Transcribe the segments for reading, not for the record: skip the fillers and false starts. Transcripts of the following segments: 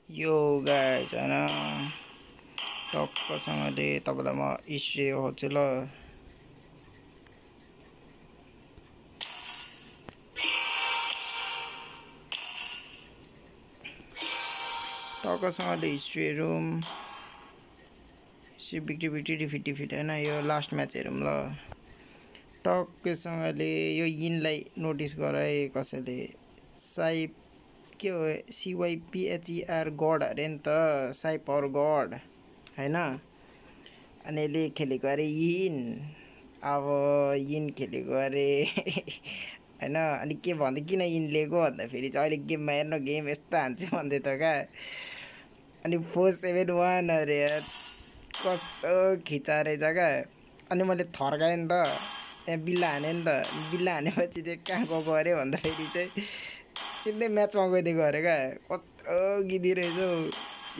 यो गाइज हैन टक्कसँगले तपाईँलाई म हिस्ट्री देखाउँछु ल। टक्कसँगले हिस्ट्री हेरौँ, बिक्री डिफिट हैन। यो लास्ट म्याच हेरौँ ल। टक्कसँगले यो यिनलाई नोटिस गराए कसैले। साइप के हो CYPHER गड अरे नि त, साइप और गड हैन। अनि यसले खेलेको अरे यिन। अब यिन खेलेको अरे हैन। अनि के भन्दै किन यिन लिएको भन्दा फेरि चाहिँ अहिले गेममा हेर्न गेम यस्तो हान्छु भन्दै त क्या। अनि 471 अरे यार कस्तो खिचा रहेछ क्या। अनि मैले थर्काएँ नि त, यहाँ बिल्ला हाने नि त। बिल्ला हानेपछि चाहिँ कहाँ गएको अरे भन्दाखेरि चाहिँ सिधै म्याचमा गइदिएको अरे क्या। कत्रो गिदी रहेछ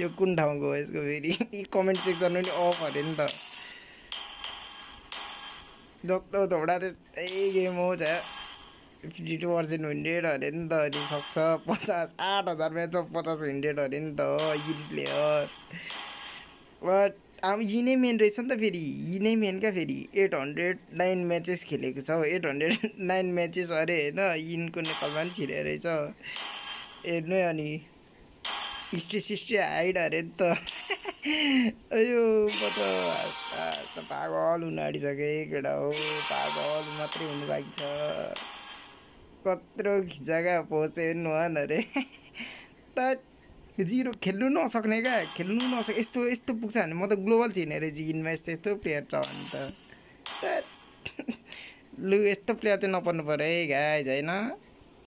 यो, कुन ठाउँको हो यसको फेरि कमेन्ट सेक्सन पनि अफ अरे नि त। जस्तो थोडा त्यस्तै गेम हो झ्या। 52% विन्डेड अरे नि त। अनि सक्छ 50-8,000 म्याचमा 50 विन्डेड अरे नि त यिन प्लेयर। बट अब यिनै मेन रहेछ नि त फेरि, यिनै मेन क्या फेरि। 809 म्याचेस खेलेको छ, 809 म्याचेस अरे होइन। यिनको नेपालमा पनि छिरे रहेछ हेर्नु। अनि हिस्ट्री हाइड अरे नि त अयो म त पागल हुन आँटिसकेँ केटा हो, पागल मात्रै हुनु बाँकी छ। कत्रो खिचा क्या 471 अरे त 0 खेल्नु नसक्ने क्या, खेल्नु नसक्ने यस्तो पुग्छ भने म त ग्लोबल छिर्ने रहेछु यिनमा। यस्तो प्लेयर छ भने त लु यस्तो प्लेयर चाहिँ नपर्नु पऱ्यो है गाइज होइन।